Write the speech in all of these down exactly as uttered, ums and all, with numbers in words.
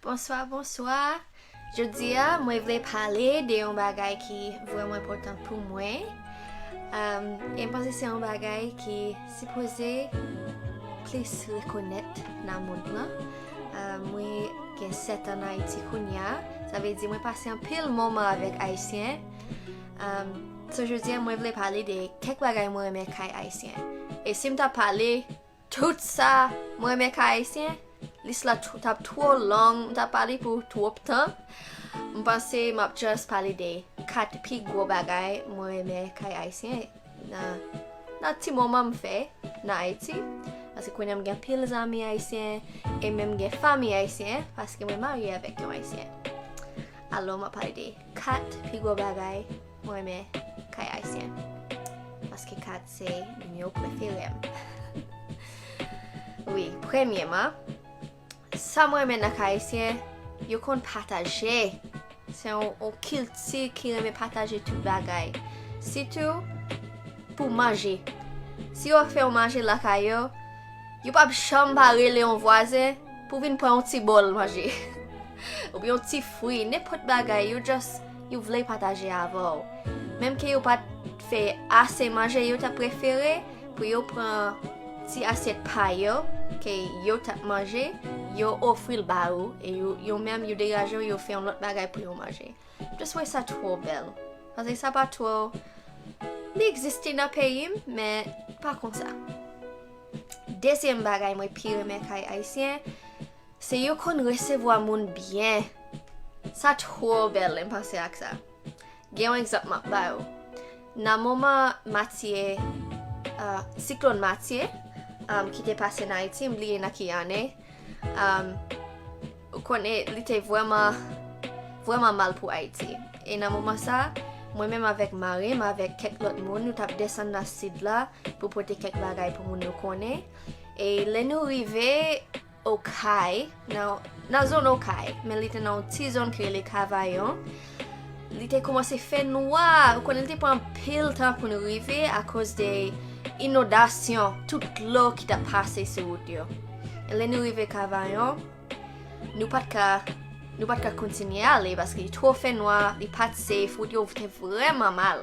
Bonswa, bonswa. Jodi a, mwen vle pale de yon bagay ki vrèman enpòtan pou mwen. Um, e m panse se yon bagay ki sipoze plis rekonèt nan mond lan. Um, mwen gen sèt an Ayiti kounye a. Sa vle di mwen pase anpil moman avèk Ayisyen. Um, so jodi a, mwen vle pale de kèk bagay mwen renmen kay Ayisyen. E si m ta pale tout sa mwen renmen kay Ayisyen, lis la t- t ap twò long, m t ap pale pou twòp tan. M panse m ap just pale de kat pi gwo bagay mwen renmen kay Ayisyen nan, nan ti moman m fè nan Ayiti. Paske kounye a m gen pil zanmi Ayisyen, e menm gen fanmi Ayisyen, paske mwen marye avèk yon Ayisyen. Alò, m ap pale de kat pi gwo bagay mwen renmen kay Ayisyen. Paske kat se nimewo prefere m. Wi, premyèman, sa mwen renmen nan kay Ayisyen, yo konn pataje. Se yon, yon kilti ki renmen pataje tout bagay. Sitou pou manje. Si yo fè yon manje lakay yo, yo p ap janm pa rele yon vwazen pou vin pran yon ti bòl manje. Oubyen yon ti fwi, nenpòt bagay, yo just, yo vle pataje avè w. Menm ke yo pa t fè ase manje, yo ta prefere pou yo pran ti asyèt pa yo, ke yo t ap manje, yo ofri l ba ou, e yo, yo menm, yo degaje yo, yo fè yon lòt bagay pou yo manje. Just wè sa twò bèl. Paske sa pa twò, li egziste nan peyi m, men pa konsa. Dezyèm bagay mwen pi renmen kay Ayisyen, se yo konn resevwa moun byen. Sa twò bèl, lè m panse ak sa. Gen yon egzanp m ap ba w. Nan moman Matye, uh, siklòn Matye, um, ki te pase nan Ayiti, m bliye nan ki ane, um, ou konnen, li te vrèman, vrèman mal pou Ayiti. E nan moman sa, mwen menm avèk mari m, avèk kèk lòt moun, nou t ap desann nan sid la pou pote kèk bagay pou moun nou konnen. E lè nou rive Okay, nan, nan zòn Okay, men li te nan yon ti zòn ki rele Kavayon. Li te kòmanse fè nwa, ou konnen li te pran anpil tan pou nou rive akoz de inondasyon, tout dlo ki t ap pase sou wout yo. Lè nou rive Kavayon, nou pa t ka, nou pa t ka kontinye ale paske li twò fè nwa, li pa t safe, wout yo te vrèman mal.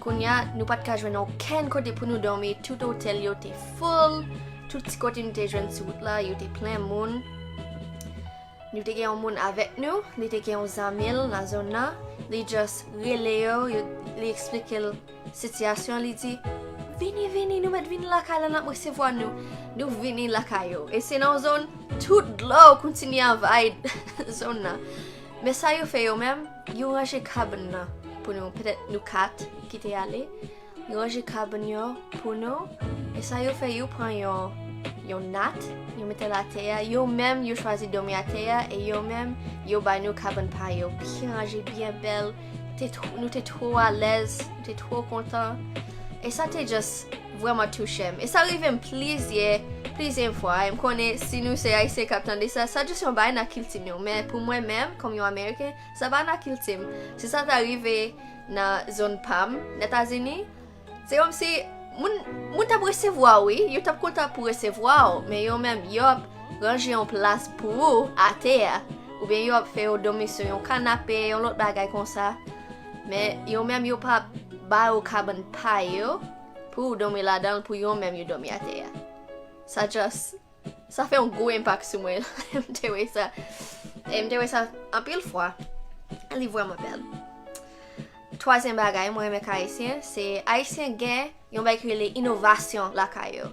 Kounye a, nou pa t ka jwenn okenn kote pou nou dòmi, tout otèl yo te full, tout ti kote nou te jwenn sou wout la, yo te plen moun. Nou te gen yon moun avèk nou, li te gen yon zanmi l nan zòn nan, li just rele yo, yo, li eksplike l sitiyasyon, li di, "Vini, vini, nou mèt vini lakay la, n ap resevwa nou." Nou vini lakay yo. E se nan yon zòn, tout dlo kontinye anvayi zòn nan. Men sa yo fè yo menm, yo ranje kabann nan pou nou, petèt nou kat ki te ale. Yo ranje kabann yo pou nou. E sa yo fè, yo pran yon, yon nat, yo mete l atè a. Yo menm, yo chwazi dòmi atè a. E yo menm, yo bay nou kabann pa yo. Byen ranje, byen bèl. Te tw- nou te twò alèz, nou te twò kontan. E sa te just vrèman touche m. E sa rive m plizyè, plizyè fwa. E m konnen si nou se Ayisyen k ap tande sa, sa just yon bagay nan kilti nou. Men pou mwen menm, kòm yon Ameriken, sa pa nan kilti m. Si sa ta rive nan zòn pa m, nan Etazini, se kòmsi moun, moun t ap resevwa w, wi. Yo t ap kontan pou resevwa w, men yo menm, yo ap ranje yon plas pou ou atè a. Oubyen yo ap fè yo dòmi sou yon kanape, yon lòt bagay konsa. Men yo menm, yo pa ba yo kabann pa yo pou yo dòmi ladan l, pou yo menm yo dòmi atè a. Sa just, sa fè yon gwo enpak sou mwen. M te wè sa. E m te wè sa anpil fwa. Li vrèman bèl. Twazyèm bagay mwen renmen kay Ayisyen, se Ayisyen gen yon bagay ki rele inovasyon lakay yo.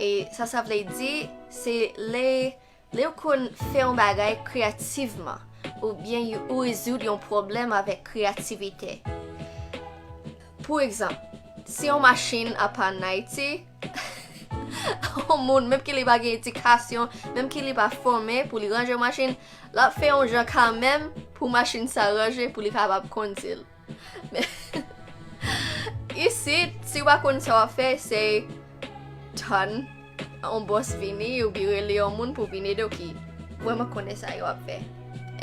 E sa, sa vle di, se lè, lè yo konn fè yon bagay kreyativman, oubyen yo, ou rezoud yon pwoblèm avèk kreyativite. Pou egzanp, si yon machin ap pann Ayiti, yon moun, menm ke li pa gen edikasyon, menm ke li pa fòme pou li ranje yon machin, l ap fè yon jan kanmenm pou machin sa ranje, pou li kapab kondui l. Men, isit, si w pa konn sa w ap fè, se tann yon bòs vini, oubyen rele yon moun pou vin ede w ki vrèman konnen sa yo ap fè.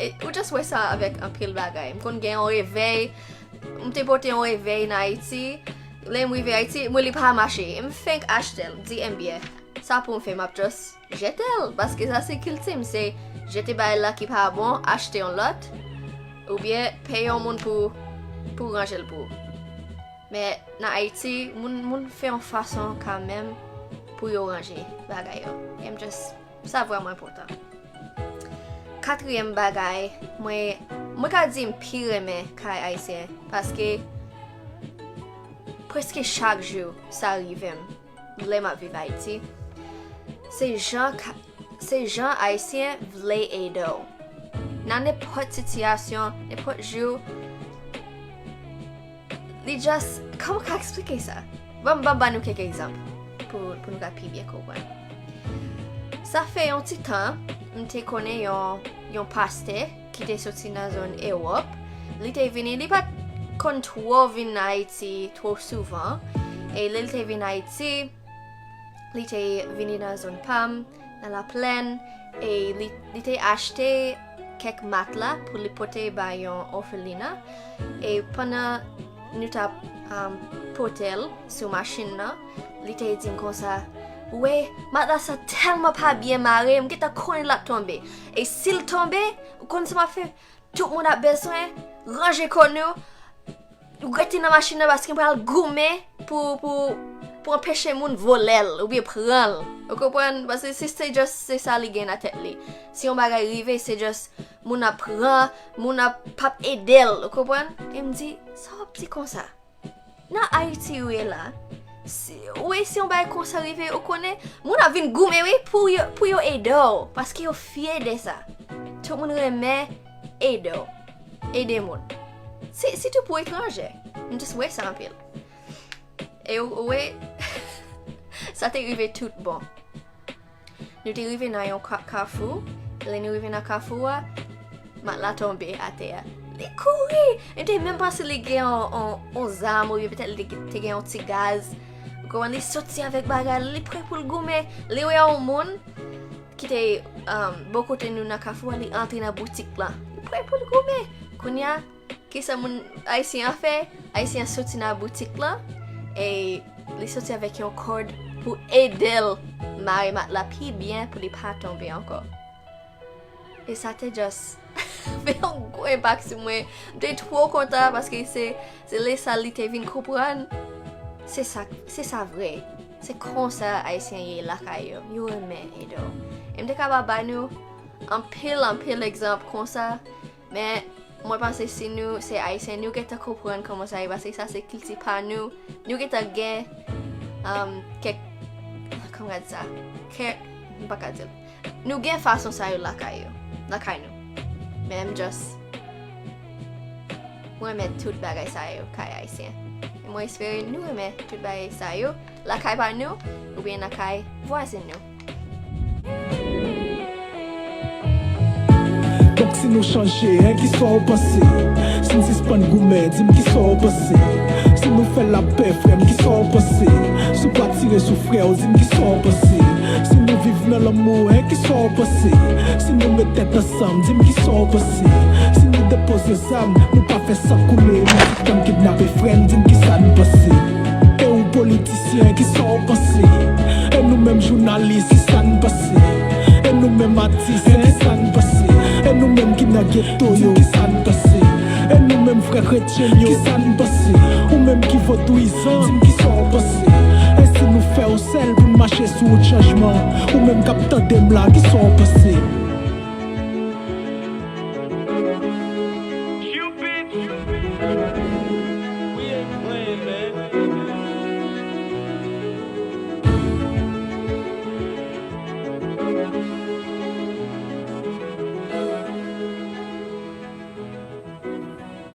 E ou just wè sa avèk anpil bagay. M konn gen yon revèy, m te pote yon revèy nan Ayiti. Lè m rive Ayiti, mwen li pa mache. M fenk achte l. M di, "Enbyen, sa pou m fè, m ap just jete l." Paske sa se kilti m, se jete bagay la ki pa bon, achte yon lòt, oubyen peye yon moun pou, pou ranje l pou ou. Men nan Ayiti, moun, moun fè yon fason kanmenm pou yo ranje bagay yo. E m just, sa vrèman enpòtan. Katriyèm bagay, mwen, mwen ka di m pi renmen kay ayisyen, paske prèske chak jou sa rive m lè m ap viv Ayiti. Se jan ka-, se jan Ayisyen vle ede w. Nan nenpòt sitiyasyon, nenpòt jou, li just, kòman ka eksplike sa? Ban m, ban m ba nou kèk egzanp pou, pou nou ka pi byen konprann. Sa fè yon ti tan, m te konnen yon, yon pastè ki te soti nan zòn Ewòp. Li te vini, li pa t konn twò vin Ayiti twò souvan. E lè l te vin Ayiti, li te vini nan zòn pa m, nan Laplèn, e li, li te achte kèk matla pou li pote ba yon òfelina. E pandan nou t ap, um, pote l sou machin nan, li te di m konsa, "Ou wè, matla sa tèlman pa byen mare, m gentan konnen l ap tonbe. E si l tonbe, ou konn sa m ap fè? Tout moun ap bezwen ranje kò nou, rete nan machin nan paske m pral goumen pou, pou, pou anpeche moun vòlè l oubyen pran l." Ou konprann? Paske se, se just, se sa li gen nan tèt li. Si yon bagay rive, se just moun ap pran, moun ap, p ap ede l. Ou konprann? E m di, "Sa w ap di konsa?" Nan Ayiti ou ye la, si, ou wè si yon bagay konsa rive, ou konnen, moun ap vin goumen, wi, pou yo, pou yo ede w, paske yo fyè de sa. Tout moun renmen ede w, ede moun. Si, sitou pou etranje. M just wè sa anpil. E ou, ou wè, sa te rive tout bon. Nou te rive nan yon ka-, kafou. Lè nou rive nan kafou a, matla tonbe atè a. Li kouri! Li te menm panse li gen yon, yon, yon zam oubyen petèt li te, te gen yon ti gaz. Ou konprann? Li soti avèk bagay, li prè pou l goumen. Li wè yon moun ki te, um, bò kote nou nan kafou a, li antre nan boutik lan. Li prè pou l goumen. Kounye a, kisa moun Ayisyen an fè? Ayisyen an soti nan boutik lan e li soti avèk yon kòd pou ede l mare matla pi byen pou li pa tonbe ankò. E sa te just fè yon gwo enpak sou mwen. M te twò kontan paske se, se lè sa li te vin konprann. Se sa, se sa vre. Se konsa Ayisyen ye lakay yo. Yo renmen ede w. E m te kapab ba nou anpil, anpil egzanp konsa. Men, mwen panse si nou se Ayisyen, nou gentan konprann kòman sa ye, paske sa se kilti pa nou. Nou gentan gen, um, kèk, kòman ka di sa? Kèk, m pa ka di l. Nou gen fason sa yo lakay yo, lakay nou. Men m just, mwen renmen tout bagay sa yo, kay Ayisyen. E mwen espere nou renmen tout bagay sa yo. Lakay pa nou, oubyen lakay vwazen nou. Donk si nou chanje, en, kisa w panse? Si n sispann goumen, di m kisa w panse? Si nou fè lapè, frè m, kisa w panse? Si w pa tire sou frè w, di m kisa w panse? Si nou viv nan lanmou, en, kisa w panse? Si nou met tèt ansanm, di m kisa w panse? Si nou depoze zam, nou pa fè san koule, nou sispann kidnape frè n, di m kisa n panse? E ou politisyen, kisa w panse? E nou menm jounalis, kisa n panse? E nou menm atis, kisa n panse? E nou menm ki nan geto yo, kisa n panse? E nou menm frè kretyen yo, kisa n panse? Ou menm ki vodouyizan, di m kisa w panse? E si nou fè yon sèl pou n mache sou wout chanjman, ou menm k ap tande m la, kisa w panse?